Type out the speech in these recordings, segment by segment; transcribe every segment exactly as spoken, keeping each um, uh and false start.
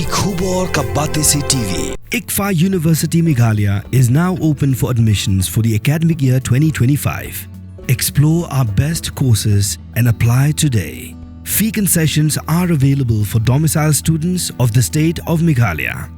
Khubor ka Batesi T V. ICFAI University Meghalaya is now open for admissions for the academic year twenty twenty-five. Explore our best courses and apply today. Fee concessions are available for domicile students of the state of Meghalaya.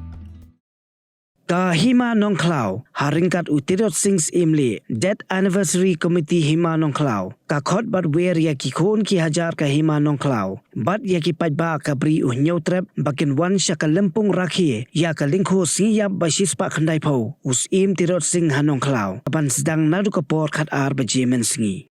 Ka Hima Nongkhlaw, ha ryngkat u Tirot Sing Syiem Lih, Death Anniversary Committee Hima Nongkhlaw, ka khot bad wer ïa ki khun ki hajar ka Hima Nongkhlaw bad ïa ki paidbah ka Bri u Hynñiewtrep ba kin wan sha ka lympung rakhe ïa ka lyngkhuh sngi ïap ba shispah khyndaiphew u Syiem Tirot Sing ha Nongkhlaw, ka ban sdang naduh ka por khatar baje mynsngi.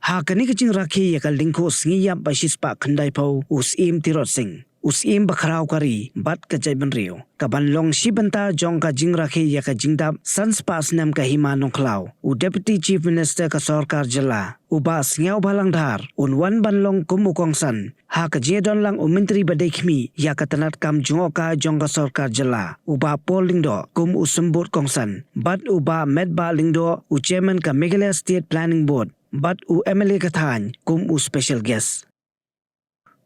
Ha kane ka jingrakhe ïa ka lyngkhuh sngi ïap ba shispah khyndaiphew u Syiem Tirot Sing, u Syiem bakhraw ka ri bad ka jaitbynriew, ka ban long shi bynta jong ka jingrakhe ïa ka jingdap sanspah snem ka Hima Nongkhlaw, u Deputy Chief Minister ka Sorkar Jylla, u Bah Sniawbhalang Dhar, un wan ban long kum u kongsan ha ka jingdon lang u Myntri ba dei khmih ïa ka tnat kam jngohkai jong ka Sorkar Jylla, u Bah Paul Lyngdoh kum u symbud kongsan bad u Bah Metbah Lyngdoh, u Chairman ka Meghalaya State Planning Board, bad u M L A ka thaiñ kum u special guest.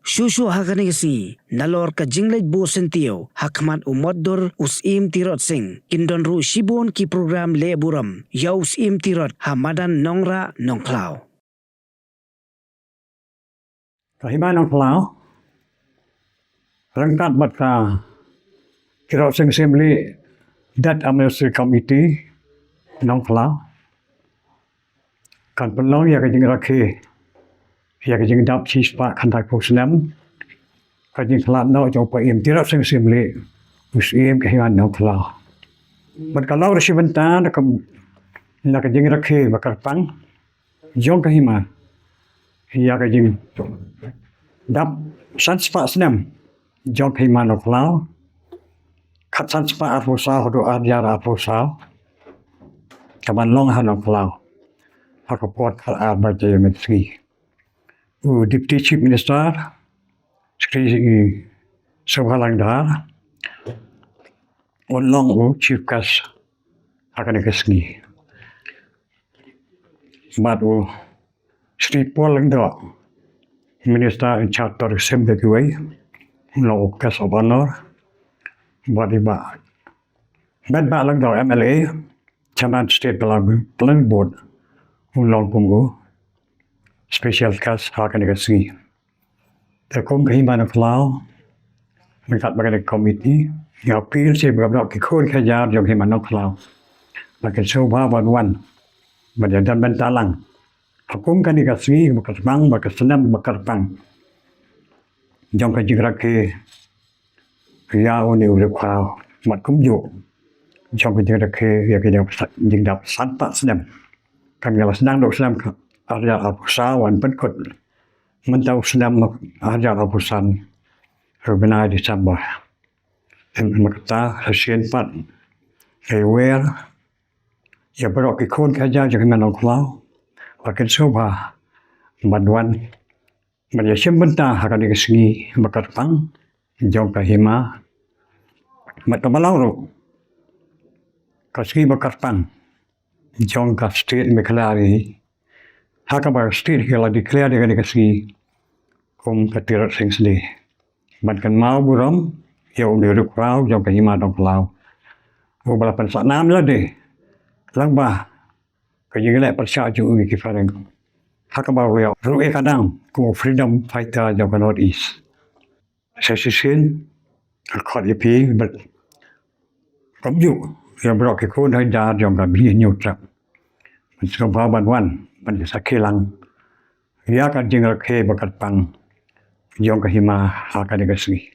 Shuh shuh ha kane ka sngi, nalor ka jingleit buh syntiew ha khmat u motdur u Syiem Tirot Sing, kin don ruh shibun ki program leh burom ïa u Syiem Tirot ha madan Nongrah Nongkhlaw. Ka Hima Nongkhlaw, ryngkat bad ka Tirot Sing Syiem Lih Death Anniversary Committee Nongkhlaw, kan pynlong ïa ka jingrakhe ïa ka jingdap shispah khyndaiphew snem ka jingkhlad noh jong u Syiem Tirot Sing Syiem Lih, u Syiem ka Hima Nongkhlaw. Bad ka long ruh shi bynta na ka, na ka jingrakhe ba kyrpang jong ka Hima ïa ka jingdap sanspah snem jong ka Hima Nongkhlaw, khatsan spah arphew saw haduh arhajar arphew saw, ka ban long ha Nongkhlaw ha ka por khatar baje mynsngi. U Deputy Chief Minister Shri Sniawbhalang Dhar un long u chief guest ha kane ka sngi. Bad u Shri Paul Lyngdoh, Minister in charge Tourism, bad u, u long u guest of honor. Bad i Bah Metbah Lyngdoh, M L A, Chairman State Planning Board, u long kum u special guest ha kane ka sngi. Te kum ka Hima Nongkhlaw, ryngkat bad ka committee, nga appeal sha baroh ki khun ki hajar jong Hima Nongkhlaw ba kin sngewbha ban wan ban ïadon bynta lang ha kum kane ka sngi ba kyrpang, ba ka snem ba kyrpang jong ka jingrakhe ïa une u riewkhraw, bad kumjuh jong ka jingrakhe ïa ka jingdap sanspah snem. Kan ïa la sdang naduh snem khatar arhajar arphew saw, wan pynkut mynta u snem arhajar arphew san, ha u bnai December. Te mynta ka shisien pat, ngi wer ïa baroh ki khun ki hajar jong Hima Nongkhlaw ba kin sngewbha ban wan ban ïashim bynta ha kane ka sngi ba kyrpang jong ka Hima. Bad kaba long ruh ka sngi ba kyrpang jong ka state Meghalaya hi, ha kaba ka state ka la declare ïa kane ka sngi kum ka Tirot Sing Day. Ban kynmaw burom ïa une u riewkhraw jong ka Hima Nongkhlaw uba la pynsah nam ïa lade lyngba ka jingïaleh pyrshah jong u ïa ki phareng, ha kaba u la ïoh ruh ïa ka nam kum u freedom fighter jong ka North East. Sa shisien nga khot ïa phi bad kumjuh ïa baroh ki khun ki hajar jong ka Bri Hynñiewtrep ban sngewbha ban wan ban ïa sakhi lang ïa ka jingrakhe ba kyrpang jong ka Hima ha kane ka sngi.